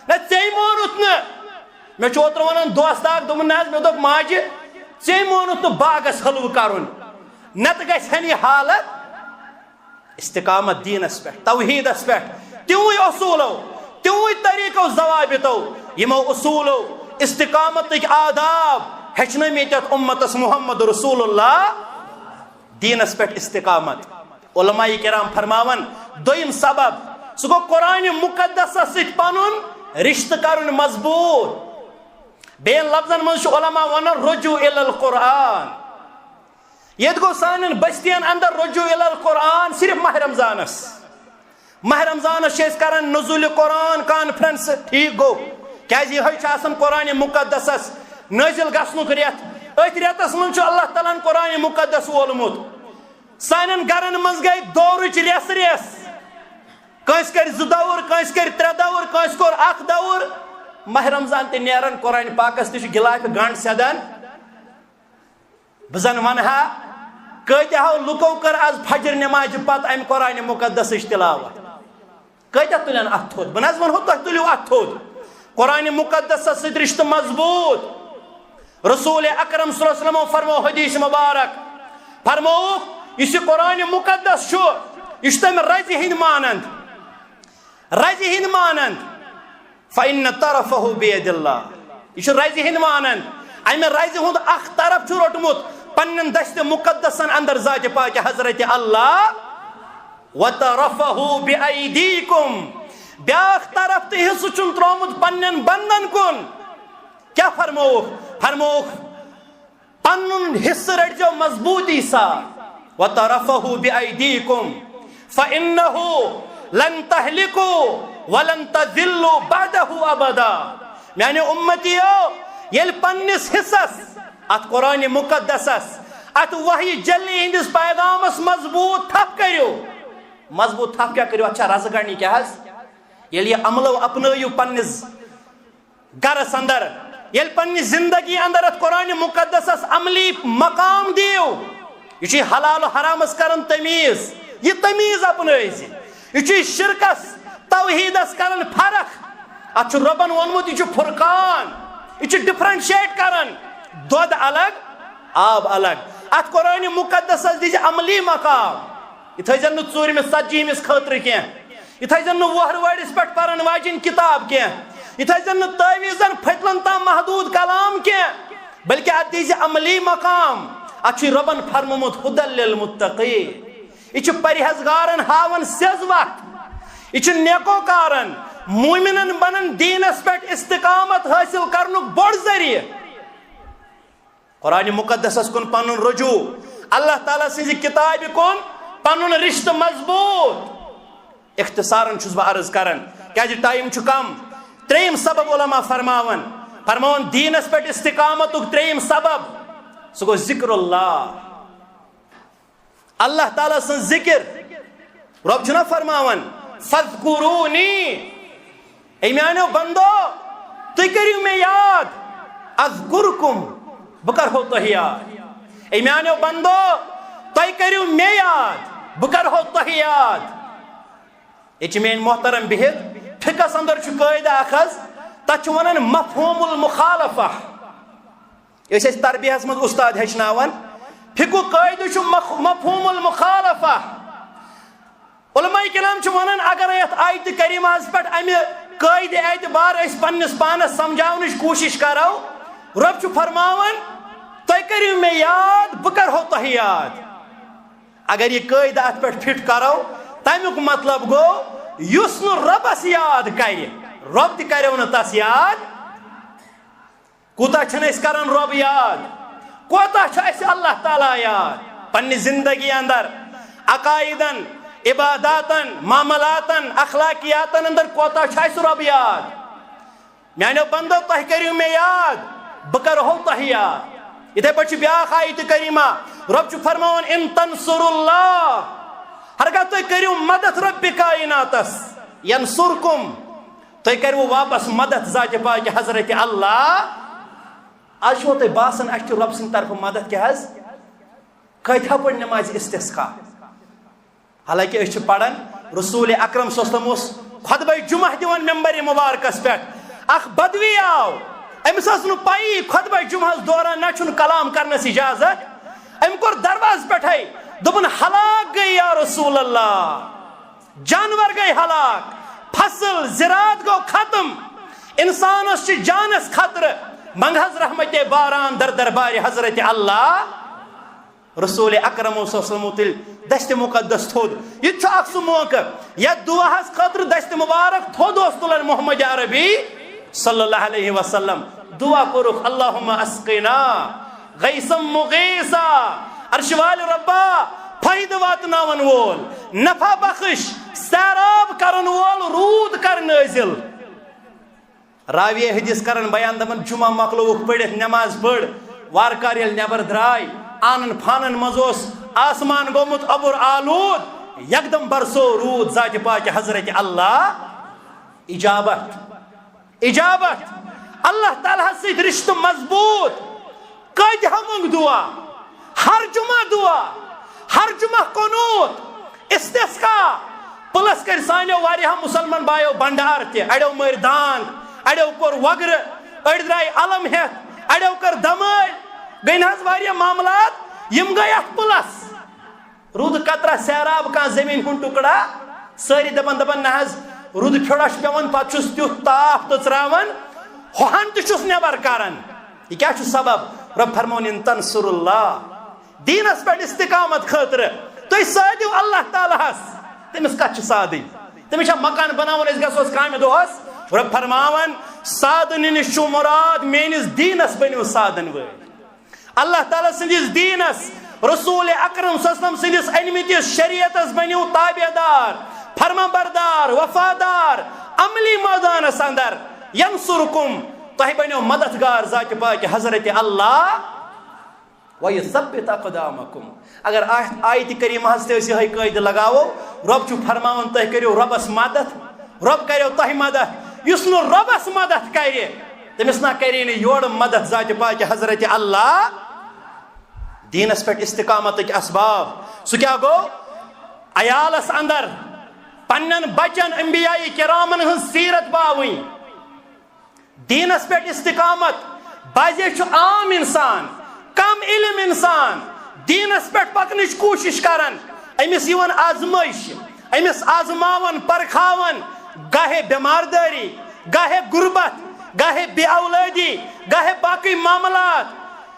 نہ، ژےٚ مونُتھ نہٕ۔ مےٚ چھُ اوترٕ ونان دوست اکھ، دوٚپُن، "نہ حظ، مےٚ دوٚپ ماجہِ، ژےٚ مونُتھ نہٕ باغس حلوٕ کرُن، نتہٕ گژھِ ہن یہِ حالت۔" استقامت دیٖنس پٮ۪ٹھ، توحیدس پٮ۪ٹھ، تِموٕے اصوٗلو، تِموٕے طریٖقو، ضوابطو، یِمو اصوٗلو استقامتٕکۍ آداب ہیٚچھنٲومٕتۍ یتھ امتس محمد رسول اللہ۔ دیٖنس پٮ۪ٹھ استقامت۔ علماء کرام فرماوان، دوٚیِم سبب، سُہ گوٚو قرآن مقدسس سۭتۍ پنُن رشتہٕ کرُن مضبوٗط۔ بیٚین لفظن منٛز چھُ علماء ونان، رجوع الی القرآن۔ ییٚتہِ گوٚو سانٮ۪ن بستین اندر رجوع الی القرآن صرف ماہ رمضانس۔ ماہ رمضانس چھِ أسۍ کران نزول قرآن کانفرنس، ٹھیٖک گوٚو، کیازِ یِہوٚے چھُ آسان قرآن مقدسس نٲزِل گژھنُک رٮ۪تھ۔ أتھۍ رٮ۪تس منٛز چھُ اللہ تعالیٰ ہن قرآن مقدس وولمُت۔ سانٮ۪ن گرن منٛز گٔے دورٕچ ریس ریس، کٲنٛسہِ کٔرۍ زٕ دور، کٲنٛسہِ کٔرۍ ترٛےٚ دور، کٲنٛسہِ کوٚر اکھ دور۔ ماہ رمضان تہِ نیران، قرآن پاکس تہِ چھُ غلافہِ گنڈ سیدان۔ بہٕ زن ونہٕ ہا، کۭتیاہو لُکو کٔر از فجر نمازِ پتہٕ امہِ قرآن مقدسٕچ تلاوت؟ کۭتیاہ تُلن اتھ تھوٚد؟ بہٕ نہ حظ ونہو تۄہہِ تُلِو اتھ تھوٚد۔ قرآن مقدسس سۭتۍ رشتہٕ مضبوٗط۔ رسول اکرم صلی اللہ علیہ وسلمو فرمو حدیث مبارک، فرمووُکھ، یُس یہِ قرآن مقدس چھُ، یہِ چھُ تمہِ رزِ ہٕنٛدۍ مانند، رزِ ہٕنٛدۍ مانند۔ فإن طرفه بيد الله۔ یہِ چھُ رزِ ہٕنٛدۍ مانن۔ امہِ رزِ ہُنٛد اکھ طرف چھُ روٚٹمُت پننٮ۪ن دستِ مقدسن اندر ذاتِ پاکِ حضرت اللہ۔ وطرفه بأيديكم۔ بیاکھ طرف تہٕ حصہٕ چھُن تروومُت پننٮ۪ن بندن کُن۔ کیٛاہ فرمووُکھ؟ فرمووُکھ، پنُن حصہٕ رٔٹزیو مضبوٗطی سان۔ وطرفه بأيديكم فإنه لن تهلكوا ولن تضلوا بعده أبدا۔ میانیو اُمتیو، ییٚلہِ پننِس حصس، اتھ قرآن مقدسس، اتھ وحی جلی ہٕنٛدِس پیغامس مضبوٗط تھپھ کٔرِو، مضبوٗط تھپھ کیٛاہ کٔرِو؟ اتھ چھا رزٕ گنڈنی کیٛاہ حظ؟ ییٚلہِ یہِ عملو اپنٲیِو پننِس گرس اندر، ییٚلہِ پننہِ زندگی اندر اتھ قرآن مقدسس عملی مقام دِیِو، یہِ چھُ حلال و حرامس کران تمیٖز، یہِ تمیٖز اپنٲوزِ۔ یہِ چھُ شرکس توحیدس کران فرق۔ اتھ چھُ رۄبن ووٚنمُت، یہِ چھُ فرقان، یہِ چھُ ڈفرنشیٹ کران، دۄد الگ، آب الگ۔ اتھ قرآن مقدسس دِیِو عملی مقام۔ یہِ تھٲیزٮ۪ن نہٕ ژوٗرمِس ژتجی ہمِس خٲطرٕ کینٛہہ، یہِ تھٲیزٮ۪ن نہٕ وۄہرٕ وٲرِس پٮ۪ٹھ پرن واجٮ۪ن کتاب کینٛہہ، یہِ تھٲیزٮ۪ن نہٕ تعویذن پھٔتلن تام محدوٗد کلام کینٛہہ، بلکہِ اتھ دِیِو عملی مقام۔ اتھ چھُ رۄبن فرمومُت، هدى للمتقين۔ یہِ چھُ پرہیزگارن ہاوان سیٚز وتھ۔ یہِ چھُ نیکوکارن، مومنن بنن دینس پٮ۪ٹھ استقامت حٲصِل کرنُک بوٚڑ ذٔریعہٕ۔ قرآن مقدسس کُن پنُن رجوع، اللہ تعالیٰ سٕنٛزِ کتابہِ کُن پنُن رشتہٕ مضبوٗط۔ اختصارن چھُس بہٕ عرض کران، کیازِ ٹائم چھُ کم۔ ترٛیٚیِم سبب علماء فرماوان، فرماوان دینس پٮ۪ٹھ استقامتُک ترٛیٚیِم سبب، سُہ گوٚو ذکر اللہ۔ اللہ تعالیٰ سٕنٛز ذکر۔ رۄب چھُنہ فرماوان، فاذکرونی، اے میانیو بندو، تُہۍ کٔرِو مےٚ یاد، اذکرکم، بہٕ کرہو تۄہہِ یاد۔ اے میانیو بندو، تُہۍ کٔرِو مےٚ یاد، بہٕ کرہو تۄہہِ یاد۔ ییٚتہِ چھِ میٲنۍ محترم بِہِتھ، فقہس اندر چھُ قٲعدٕ اکھ حظ، تتھ چھِ ونان مفہوم المخالفہ۔ أسۍ ٲسۍ تربیہس منٛز استاد ہیٚچھناوان، فقہُک قٲعدٕ چھُ مخ-، مفہوم المخالفہ۔ علماء کرام چھِ ونان، اگر یتھ آیتِ کریمہس پٮ۪ٹھ امہِ قٲعدٕ اعتبار أسۍ پننِس پانس سمجھاونٕچ کوٗشش کرو، رۄب چھُ فرماوان، تُہۍ کٔرِو مےٚ یاد، بہٕ کرہو تۄہہِ یاد۔ اگر یہِ قٲعدٕ اتھ پٮ۪ٹھ فٹ کرو، تمیُک مطلب گوٚو، یُس نہٕ رۄبس یاد کرِ، رۄب تہِ کریو نہٕ تس یاد۔ کوٗتاہ چھِنہٕ أسۍ کران رۄب یاد؟ کوٗتاہ چھُ اَسہِ اللہ تعالیٰ یاد؟ پننہِ زندگی اندر، عقائدن، عباداتن، معاملاتن، اخلاقیاتن اندر کوٗتاہ چھُ اَسہِ رۄب یاد؟ میانیو بندو، تۄہہِ کٔرِو مےٚ یاد، بہٕ کرہو تۄہہِ یاد۔ یِتھے پٲٹھۍ چھُ بیاکھ آیت کریمہ، رۄب چھُ فرماوان، ان تنصروا اللہ، ہرگاہ تُہۍ کٔرِو مدد رۄبِ کائناتس، ینصرکم، تُہۍ کٔرِو واپس مدد ذاتِ پاکِ حضرت اللہ۔ آز چھُوا تۄہہِ باسان، اَسہِ چھُ رۄب سٕنٛدِ طرفہٕ مدد کیٛاہ حظ؟ کٲتِہا پٔرۍ نمازِ استسقا؟ حالانکہ أسۍ چھِ پران، رسول اکرم صلی اللہ علیہ وسلم اوس خطبہ جمعہ دِوان ممبر مبارکس پٮ۪ٹھ۔ اکھ بدوی آو، أمِس ٲس نہٕ پَیی خطبہ جمعہس دوران نہ چھُنہٕ کلام کرنس اجازت۔ أمۍ کوٚر دروازٕ پٮ۪ٹھے، دوٚپُن، ہلاک گٔے یا رسول اللہ، جانور گٔے ہلاک، فصل زراعت گوٚو ختم، انسانس چھِ جانس خطرٕ، منگ حظ رحمتِ باران در دربارِ حضرت اللہ۔ رسول اکرم صلی اللہ علیہ وسلم تُلۍ دستِ مقدس تھوٚد۔ یہِ تہِ چھُ اکھ سُہ موقعہٕ یتھ دعاہس خٲطرٕ دستِ مبارک تھوٚد اوس تُلان محمد عربی صلی اللہ علیہ وسلم۔ دعا کوٚرُکھ، اللہم اسقنا غیثا مغیثا، عرش والہِ رۄبا، فٲیدٕ واتناون وول، نفع بخش، سیراب کرن وول روٗد کر نٲزِل۔ راوی حدیث کران بیان، دپان، جمعہ مۄکلووُکھ پٔرِتھ، نماز پٔر، وارٕ کارٕ ییٚلہِ نٮ۪بر درٛاے، آنن فانن منٛز اوس آسمان گوٚمُت اوٚبُر آلوٗد، یکدم برسو روٗد ذاتِ پاکِ حضرت اللہ۔ اجابت، اجابت، اللہ تعالیٰ ہس سۭتۍ رشتہٕ مضبوٗط۔ کٲتِہا مۄنگ دعا، ہر جمعہ دعا، ہر جمعہ قنوت، استسقا۔ پلس کٔرۍ سانیو واریاہو مسلمان بایو بنڈار تہِ، اڑیو مٲرۍ داند، اڑیو کوٚر وگرٕ، أڑۍ درٛاے علم ہٮ۪تھ، اڑیو کٔر دمٲلۍ، گٔے نہ حظ واریاہ معاملات، یِم گٔے اتھ پلس۔ روٗدٕ قطرہ، سیراب، کانٛہہ زٔمیٖن ہُنٛد ٹُکڑا، سٲری دَپان، دَپان، نہ حظ، رُدٕ پھِرَس چھُ پٮ۪وان، پَتہٕ چھُس تیُتھ تاپھ تہٕ ژراوان، ہۄہَن تہِ چھُس نٮ۪بر کران۔ یہِ کیٛاہ چھُ سبب؟ رۄب فرماوان، "ان تنصر اللہ"، دیٖنَس پٮ۪ٹھ استقامت خٲطرٕ تُہۍ سادِو اللہ تعالیٰ ہَس۔ تٔمِس کَتھ چھِ سادٕنۍ؟ تٔمِس چھا مکان بناوُن، أسۍ گژھوس کامہِ دۄہَس؟ رۄب فرماوان، سادٕنہِ نِش چھُ مُراد میٲنِس دیٖنَس بٔنِو سادَن وٲلۍ۔ اللہ تعالیٰ سٕنٛدِس دیٖنَس، رسول اکرم صلی اللہ علیہ وسلم سٕنٛدِس أنمٕتِس شریعتَس بٔنِو تابع دار، فرما بردار، وفادار، عملی مٲدانَس اندر۔ ینصرکم، تۄہہِ بٔنِو مددگار ذاتِ پاکہِ حضرت اللہ۔ وَیُثَبِّتْ أَقْدَامَكُمْ۔ اگر آیت، آیتِ کریمہ ہس تہِ أسۍ یِہوٚے قٲعدٕ لگاوو، رۄب چھُ فرماوان، تُہۍ کٔرِو رۄبس مدد، رۄب کریو تۄہہِ مدد۔ یُس نہٕ رۄبس مدد کرِ، تٔمِس نہ کرے نہٕ یورٕ مدد ذاتِ پاکہِ حضرت اللہ۔ دیٖنس پٮ۪ٹھ استقامتٕکۍ اسباب، سُہ کیٛاہ گوٚو؟ عیالس اندر، پننٮ۪ن بچن انبیاء کرامن ہٕنٛز سیرت باوٕنۍ۔ دیٖنس پٮ۪ٹھ استقامت۔ بعضے چھُ عام انسان، کم علم انسان، دیٖنس پٮ۪ٹھ پکنٕچ کوٗشش کران، أمِس یِوان آزمٲیش، أمِس آزماوان، پرکھاوان، گاہے بٮ۪مار دٲری، گاہے غربت، گاہے بے اولٲدی، گاہے باقٕے معاملات۔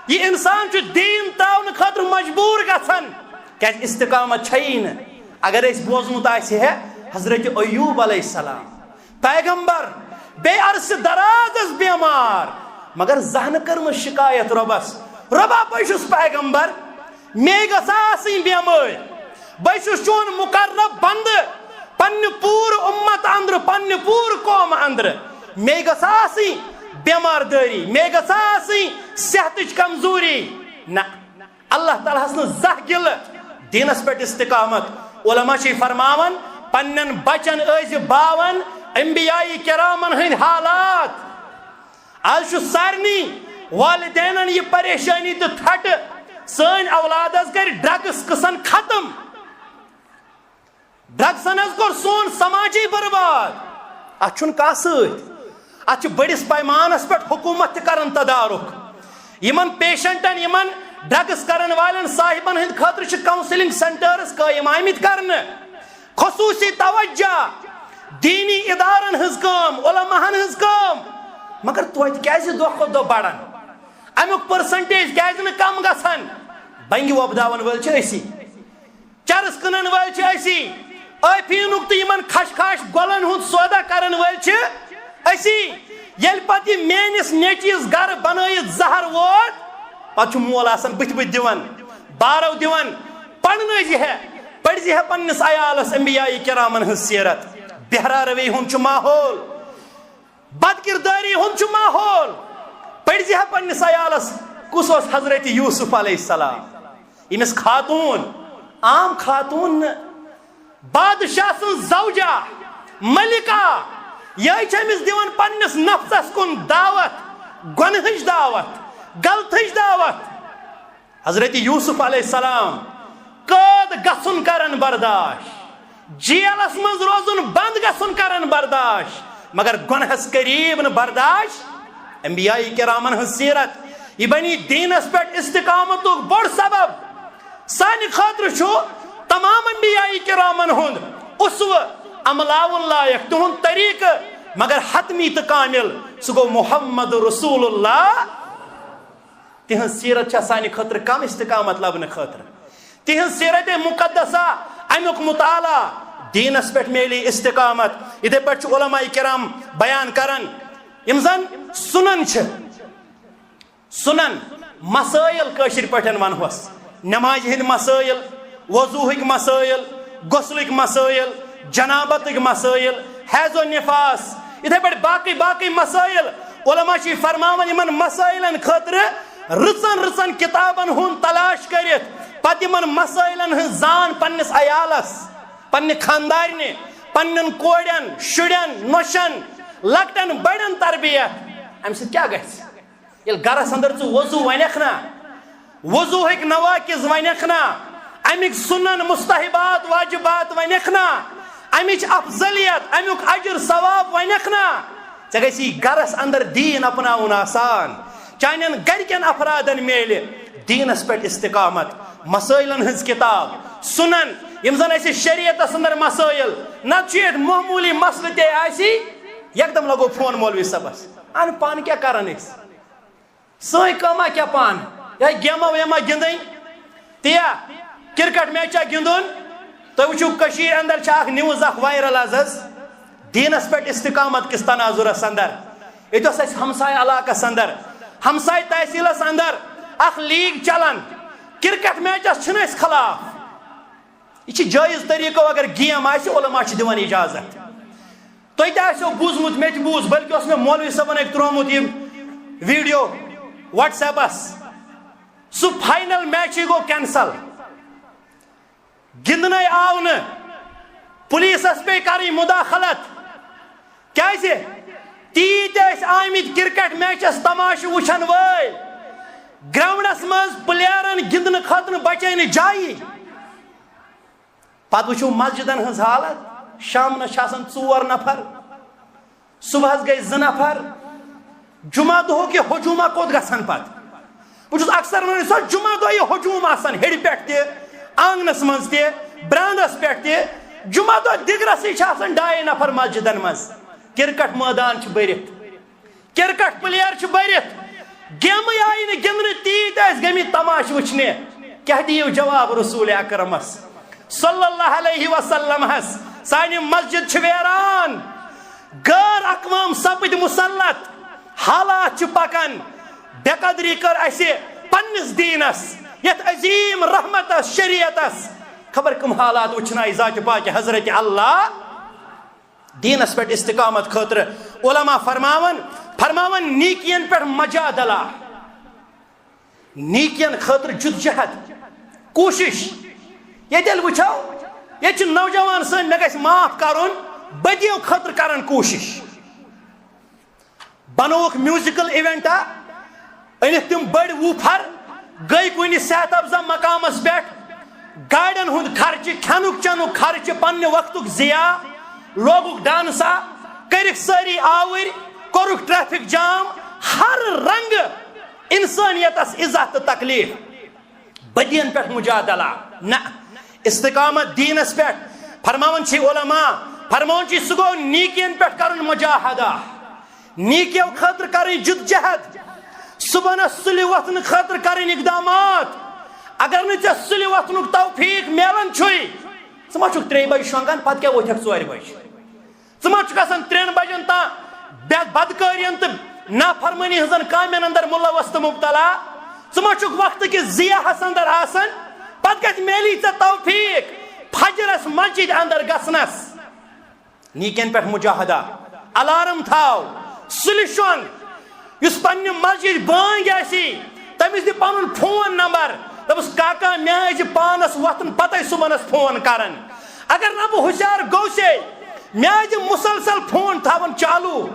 یہِ انسان چھُ دیٖن ترٛاونہٕ خٲطرٕ مجبوٗر گژھان، کیازِ استقامت چھیی نہٕ۔ اگر أسۍ بوزمُت آسہِ ہے حضرت ایوب علیہ السلام، پیغمبر، بیٚیہِ عرصہٕ درازس بیمار، مگر زانٛہہ نہٕ کٔرمٕژ شکایت رۄبس، "رۄبا، بہٕ چھُس پیغمبر، مےٚ گژھِ آسٕنۍ بیمٲرۍ، بہٕ چھُس چون مقرب بندٕ، پننہِ پوٗرٕ اُمت اندرٕ، پننہِ پوٗرٕ قوم اندرٕ، مےٚ گژھِ آسٕنۍ بیمار دٲری، مےٚ گژھِ آسٕنۍ صحتٕچ کمزوری۔" نہ، اللہ تعالیٰ ہس نہٕ زانٛہہ گِلہٕ۔ دیٖنس پٮ۪ٹھ استقامت۔ علماء چھِ فرماوان، پننٮ۪ن بچن ٲسۍ باوان انبیاء کرامن ہٕنٛدۍ حالات۔ از چھُ سارنٕے والدینن یہِ پریشٲنی تہٕ تھٹہٕ، سٲنۍ اولاد حظ کرِ ڈرگس قٕصن ختم۔ ڈرگسن حظ کوٚر سون سماجی برباد۔ اتھ چھُنہٕ کانٛہہ سۭتۍ۔ اتھ چھُ بٔڑِس پیمانس پٮ۪ٹھ حکوٗمت تہِ کران تدارک۔ یِمن پیشنٹن، یِمن ڈرگس کرن والٮ۪ن صاحبن ہٕنٛدِ خٲطرٕ چھِ کاؤنسلنگ سینٹرز قٲیِم آمٕتۍ کرنہٕ۔ خصوٗصی توجہ، دیٖنی ادارن ہٕنٛز کٲم، علماہن ہٕنٛز کٲم۔ مگر توتہِ کیازِ دۄہ کھۄتہٕ دۄہ بڑان؟ امیُک پرسنٹیج کیازِ نہٕ کم گژھان؟ بنگہِ وۄپداون وٲلۍ چھِ أسی۔ چرس کٕنن وٲلۍ چھِ أسی، ٲفیٖنُک تہٕ یِمن خشخاش گۄلن ہُنٛد سودا کرن وٲلۍ چھِ أسی۔ ییٚلہِ پتہٕ یہِ میٲنِس نیٚچوِس گرٕ بنٲیِتھ زہر ووت، پتہٕ چھُ مول آسان بٕتھِ بٕتھِ دِوان، بارو دِوان، "پرنٲوزِ ہے، پٔرزِ ہے پننِس عیالس انبیاء کرامن ہٕنٛز سیرت، بہرا روی ہُنٛد چھُ ماحول۔" بد کردٲری ہُنٛد چھُ ماحول۔ پٔرزِ ہا پننِس عیالس، کُس اوس حضرت یوسف علیہ السلام؟ ییٚمِس خاتوٗن، عام خاتوٗن نہٕ، بادشاہ سٕنٛز زوجہ، ملکہ، یہِ چھِ أمِس دِوان پننِس نفسس کُن دعوت، گۄنہٕچ دعوت، غلطٕچ دعوت۔ حضرت یوسف علیہ السلام قٲد گژھُن کرن برداش، جیلس منٛز روزُن بنٛد گژھُن کرن برداش، مگر گۄنہس قریب نہٕ برداش۔ انبیاء کرامن ہٕنٛز سیرت، یہِ بنی دیٖنس پٮ۪ٹھ استقامتُک بوٚڑ سبب۔ سانہِ خٲطرٕ چھُ تمام انبیاء کرامن ہُنٛد اسوٕ، عملاوُن لایق تِہُنٛد طریقہٕ، مگر حتمی تہٕ کامل، سُہ گوٚو محمد رسول اللہ۔ تِہنٛز سیرت چھےٚ سانہِ خٲطرٕ کم استقامت لبنہٕ خٲطرٕ۔ تِہنٛز سیرت مقدسہ، امیُک مطالعہ، دیٖنس پٮ۪ٹھ میلی استقامت۔ یِتھے پٲٹھۍ چھُ علماء کرام بیان کران، یِم زن سنن چھِ، سنن، مسائل کٲشِر پٲٹھۍ ونہوس، نمازِ ہٕنٛدۍ مسائل، وضوٗہٕکۍ مسائل، غسلٕکۍ مسائل، جنابتٕکۍ مسائل، حیض و نفاس، یِتھے پٲٹھۍ باقٕے باقٕے مسائل۔ علماء چھِ فرماوان، یِمن مسائلن خٲطرٕ رٕژن رٕژن کتابن ہُنٛد تلاش کٔرِتھ، پتہٕ یِمن مسائلن ہٕنٛز زان پننِس عیالس، پننہِ خاندارنہِ، پننٮ۪ن کورٮ۪ن، شُرٮ۪ن، نۄشن، لۄکٹٮ۪ن بڑٮ۪ن تربیت۔ امہِ سۭتۍ کیٛاہ گژھِ؟ ییٚلہِ گرس اندر ژٕ وضو ونکھ نا، وضوہٕکۍ نواقض ونکھ نا، امیِکۍ سنن، مستحبات، واجبات ونکھ نا، امِچ افضلیت، امیُک اجر ثواب ونکھ نا، ژےٚ گژھی گرس اندر دیٖن اپناوُن آسان۔ چانٮ۪ن گرِکٮ۪ن افرادن میلہِ دیٖنس پٮ۪ٹھ استقامت، مسائلن ہٕنٛز کتاب، سنن، یِم زن اسہِ شریعتس اندر مسائل، نتہٕ چھُ ییٚتہِ معموٗلی مسلہٕ تہِ آسہِ، یکدم لگو فون مولوی صٲبس۔ اہن، پانہٕ کیٛاہ کران أسۍ؟ سٲنۍ کٲمہ کیٛاہ پانہٕ؟ یا گیمہ ویمہ گِنٛدٕنۍ، تہِ یا کرکٹ میچہ گِنٛدُن؟ تُہۍ وٕچھِو، کٔشیٖرِ اندر چھِ اکھ news اکھ viral از حظ، دیٖنس پٮ۪ٹھ استقامت کِس تناظرس اندر۔ ییٚتہِ اوس اَسہِ ہمسایہِ علاقس اندر، ہمسایہِ تحصیلس اندر اکھ league چلان، کرکٹ میچس چھِنہٕ أسۍ خلاف۔ یہِ چھِ جٲیز طریٖقو، اگر game آسہِ، علماء چھِ دِوان اجازت۔ تۄہہِ تہِ آسیو بوٗزمُت، مےٚ تہِ بوٗز، بلکہِ اوس مےٚ مولوی صٲبن أکۍ ترٛوومُت یہِ video WhatsApp-س۔ سُہ final match-ٕے گوٚو cancel، گِنٛدنَے آو نہٕ، پُلیٖسَس پیٚیہِ کَرٕنۍ مداخلت۔ کیٛازِ؟ تیٖتۍ ٲسۍ آمٕتۍ کرکٹ میچس تماشہٕ وٕچھن وٲلۍ، گراؤنڈس منٛز پلیئرن گِنٛدنہٕ خٲطرٕ بچے نہٕ جایی۔ پتہٕ وٕچھِو مسجدن ہٕنٛز حالت، شامنس چھِ آسان ژور نفر، صبحس گٔے زٕ نفر۔ جمعہ دۄہُک یہِ ہجومہ کوٚت گژھن پتہٕ؟ بہٕ چھُس اکثر ونان، یُس حظ جمعہ دۄہ یہِ ہجوم آسان، ہیٚرِ پٮ۪ٹھ تہِ، آنگنس منٛز تہِ، برانٛدس پٮ۪ٹھ تہِ، جمعہ دۄہ دِگرسٕے چھِ آسان ڈاے نفر مسجدن منٛز۔ کرکٹ مٲدان چھِ بٔرِتھ، کرکٹ پلیر چھِ بٔرِتھ، گیمٕے آیہِ نہٕ گِنٛدنہٕ، تیٖتۍ ٲسۍ گٔمٕتۍ تماشہٕ وٕچھنہِ۔ کیٛاہ دِیِو جواب رسول اکرمس صلی اللہ علیہ وسلمس؟ سانہِ مسجد چھِ ویران، غٲر اقوام سپٕدۍ مسلط، حالات چھِ پکان، بے قدری کٔر اسہِ پننِس دیٖنس، یتھ عظیم رحمتس، شریعتس۔ خبر کم حالات وٕچھنایہِ ذاتِ پاکہِ حضرت اللہ۔ دیٖنس پٮ۪ٹھ استقامت خٲطرٕ علماء فرماوان، فرماوان نیٖکین پٮ۪ٹھ مجادلہ، نیٖکین خٲطرٕ جدوجہد، کوٗشش۔ ییٚتہِ ییٚلہِ وٕچھو، ییٚتہِ چھِ نوجوان سٲنۍ، مےٚ گژھِ معاف کرُن، بدیو خٲطرٕ کران کوٗشش۔ بنووُکھ musical event، أنِکھ تِم بٔڑۍ woofer، گٔے کُنہِ صحت افزا مقامس پٮ۪ٹھ، گاڑٮ۪ن ہُنٛد خرچہٕ، کھٮ۪نُک چٮ۪نُک خرچہٕ، پننہِ وقتُک ضیاع، لوگُکھ ڈانسا، کٔرِکھ سٲری آوٕرۍ، کوٚرُکھ traffic jam، ہر رنگہٕ انسٲنیتس اِزاہ تہٕ تکلیف۔ بدین پٮ۪ٹھ مجادلہ نہ، استقامت دیٖنس پٮ۪ٹھ۔ فرماوان چھِ علماء، فرماوان چھِ، سُہ گوٚو نیٖکین پٮ۪ٹھ کرُن مجاہدہ، نیٖکیو خٲطرٕ کرٕنۍ جدوجہد، صبحنس سُلہِ وۄتھنہٕ خٲطرٕ کرٕنۍ اقدامات۔ اگر نہٕ ژےٚ سُلہِ وۄتھنُک توفیق میلان چھُے، ژٕ ما چھُکھ ترٛیٚیہِ بجہِ شۄنٛگان، پتہٕ کیٛاہ وۄتھکھ ژورِ بجہِ؟ ژٕ ما چھُکھ آسان ترٛٮ۪ن بجن تام بے-، بدکٲرین تہٕ نافرمٲنی ہٕنٛزن کامٮ۪ن اندر ملوث تہٕ مبتلا؟ ژٕ ما چھُکھ وقتہٕ کِس ضیاہس اندر آسان؟ پتہٕ کتہِ میلی ژےٚ توفیق فجرس مسجد اندر گژھنس؟ نیکین پٮ۪ٹھ مجاہدہ، الارم تھاو، سُلہِ شۄنٛگ۔ یُس پننہِ مسجد بٲنگۍ آسی، تٔمِس دِ پنُن فون نمبر، دپُس، کاکا، مےٚ آسہِ پانس وۄتھُن پتے صبحنس فون کران۔ اگر نہ بہٕ ہُشار گوٚوسے، مےٚ آسہِ مسلسل فون تھاوُن چالو۔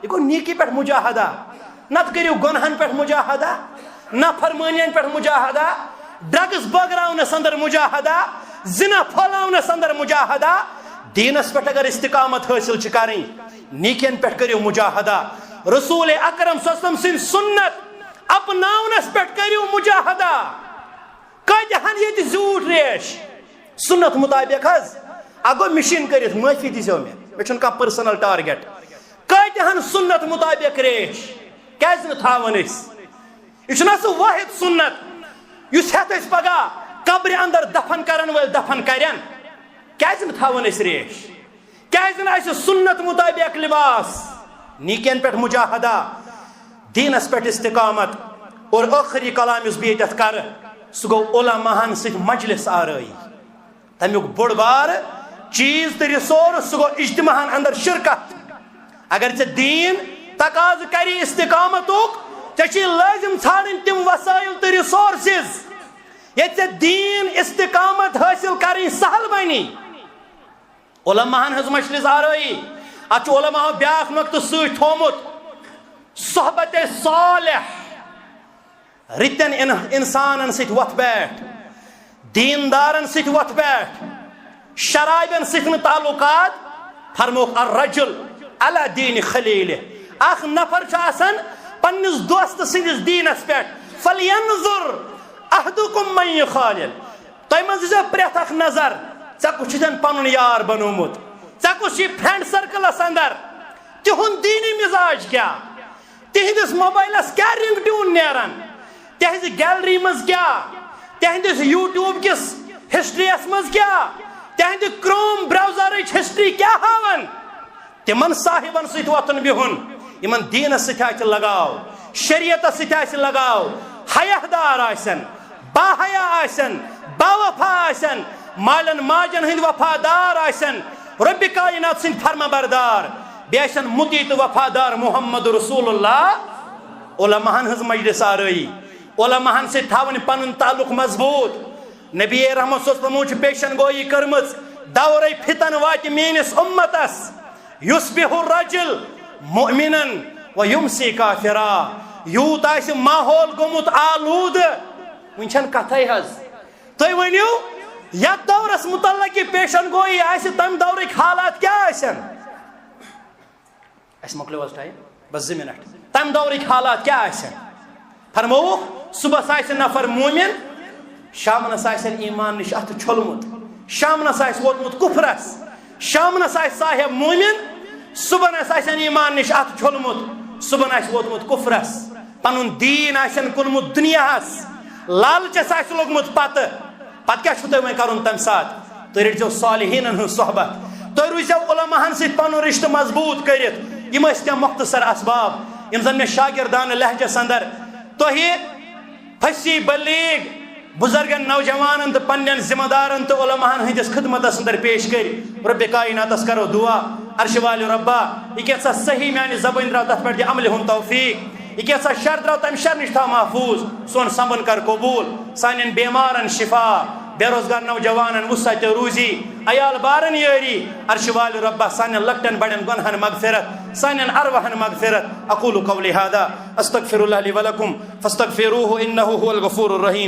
یہِ گوٚو نیکی پٮ۪ٹھ مجاہدہ۔ نتہٕ کٔرِو گۄنہن پٮ۪ٹھ مجاہدہ، نافرمٲنین پٮ۪ٹھ مجاہدہ، drugs بٲگراونس اندر مجاہدہ، زنا پھٲلاونس اندر مجاہدہ۔ دیٖنس پٮ۪ٹھ اگر استقامت حٲصِل چھِ کرٕنۍ، نیکین پٮ۪ٹھ کٔرِو مجاہدہ۔ رسول اکرم صلی اللہ علیہ وسلم سٕنٛدۍ سُنت اپناونس پٮ۪ٹھ کٔرِو مجاہدہ۔ کٲتیٛاہن ییٚتہِ زیوٗٹھ ریش سُنت مطابق حظ؟ اکھ گوٚو مِشیٖن کٔرِتھ، معٲفی دیٖزیو مےٚ، مےٚ چھُنہٕ کانٛہہ personal target۔ کٲتیٛاہن سُنت مطابق ریش؟ کیٛازِ نہٕ تھاوان أسۍ؟ یہِ چھُنہ سُہ وٲحد سُنت یُس ہٮ۪تھ أسۍ پگاہ قبرِ اندر دفن کرن وٲلۍ دفن کرن؟ کیٛازِ نہٕ تھاوان أسۍ ریش؟ کیٛازِ نہٕ اَسہِ سُنت مطابق لباس؟ نیکین پٮ۪ٹھ مجاہدہ، دیٖنس پٮ۪ٹھ استقامت۔ اور ٲخری کلام یُس بہٕ ییٚتٮ۪تھ کرٕ، سُہ گوٚو علماہن سۭتۍ مجلس آرٲیی۔ تمیُک بوٚڑ بار چیٖز تہٕ resource، سُہ گوٚو اجتماعن اندر شرکت۔ اگر ژےٚ دیٖن تقاضہٕ کرِ استقامتُک، ژےٚ چھِ لٲزم ژھانڈٕنۍ تِم وسائل تہٕ resources، ییٚتہِ ژےٚ دیٖن استقامت حٲصِل کرٕنۍ سہل بنی۔ علماہن ہٕنٛز مجلس آرٲیی۔ اتھ چھُ علماہو بیاکھ نقطہٕ سۭتۍ تھوومُت، صحبت صالح۔ رٕتٮ۪ن ان-، انسانن سۭتۍ وۄتھ بیٹھ، دیٖندارن سۭتۍ وۄتھ بیٹھ، شرابن سۭتۍ نہٕ تعلقات۔ فرمووُکھ، الرجل علی دین خلیلہ۔ اکھ نفر چھُ آسان پننِس دوست سٕنٛدِس دیٖنس پٮ۪ٹھ۔ فلینظر احدکم من یخالل۔ تۄہہِ منٛز دیٖزیو پرٛٮ۪تھ اکھ نظر، ژےٚ کُس چھُتھ پنُن یار بنوومُت، ژےٚ کُس چھُے فرینڈ سرکلس اندر، تِہُنٛد دیٖنی مزاج کیٛاہ، تِہنٛدِس موبایلس کیٛاہ رنگ ٹیون نیران، تِہنٛزِ گیلری منٛز کیٛاہ، تِہنٛدِس یوٗٹیوب کِس ہسٹری یس منٛز کیٛاہ، تِہنٛدِ کروم براؤزرٕچ ہسٹری کیٛاہ ہاوان۔ تِمن صاحبن سۭتۍ وۄتھُن بِہُن، یِمن دیٖنس سۭتۍ آسہِ لگاو، شریعتس سۭتۍ آسہِ لگاو، حیا دار آسن، باحیا آسن، باوفا آسن، مالٮ۪ن ماجٮ۪ن ہٕنٛدۍ وفادار آسن، رۄبِ کاینات سٕنٛدۍ فرمانبردار، بیٚیہِ آسن مُطیع تہٕ وفادار محمد رسول اللہ۔ علماہن ہٕنٛز مجلس آرٲیی، علماہن سۭتۍ تھاوٕنۍ پنُن تعلق مضبوط۔ نبی رحمت صلی اللہ علیہ وسلمو چھِ پیشن گویی کٔرمٕژ، دورے فتن واتہِ میٲنِس امتس، یصبح الرجل مؤمنا و یمسی کافرا۔ یوٗت آسہِ ماحول گوٚمُت آلوٗدٕ، وٕنہِ چھَنہٕ کتھے حظ۔ تُہۍ ؤنِو، یتھ دورس متعلق یہِ پیشن گویی آسہِ، تمہِ دورٕکۍ حالات کیٛاہ آسن؟ اسہِ مۄکلیو حظ ٹایم، بس زٕ منٹ۔ تمہِ دورٕکۍ حالات کیٛاہ آسن؟ فرمووُکھ، صبحس آسہِ نفر مومن، شامنس آسن ایمان نِش اتھٕ چھوٚلمُت، شامنس آسہِ ووتمُت کفرس، شامنس آسہِ صاحب مومن، صبحنس آسن ایمان نِش اتھٕ چھوٚلمُت، صبحن آسہِ ووتمُت کفرس، پنُن دیٖن آسن کُنمُت دُنیاہس، لالچس آسہِ لوٚگمُت پتہٕ۔ پتہٕ کیٛاہ چھُو تۄہہِ وۄنۍ کرُن تمہِ ساتہٕ؟ تُہۍ رٔٹۍزیو صالحیٖنن ہٕنٛز صحبت، تُہۍ روٗززیو علماہن سۭتۍ پنُن رشتہٕ مضبوٗط کٔرِتھ۔ یِم ٲسۍ کینٛہہ مۄختصر اسباب یِم زن مےٚ شاگردانہٕ لہجس اندر تۄہہِ پھسی بلیغ بزرگن، نوجوانن تہٕ پننٮ۪ن ذمہ دارن تہٕ علماہن ہٕنٛدِس خدمتس اندر پیش کٔرۍ۔ رۄبِ کایناتس کرو دعا، عرشہِ والہِ رۄبا، یہِ کینٛژھا صحیح میانہِ زبٲنۍ درٛاو، تتھ پٮ۪ٹھ دِ عملہِ ہُنٛد توفیق۔ یہِ کینٛژھا شر درٛاو، تمہِ شرٕ نِش تھاو محفوٗظ۔ سون سمبُن کر قبوٗل، سانٮ۪ن بیمارن شفا، بے روزگار نوجوانن وسعت روزی، عیال بارن یٲری۔ عرشہِ والہِ رۄبا، سانٮ۪ن لۄکٹٮ۪ن بڑٮ۪ن گۄنہن مغفرت، سانٮ۪ن ارواحن مغفرت۔ اقول قولی هذا، استغفر الله لي ولكم، فاستغفروه انه هو الغفور الرحيم۔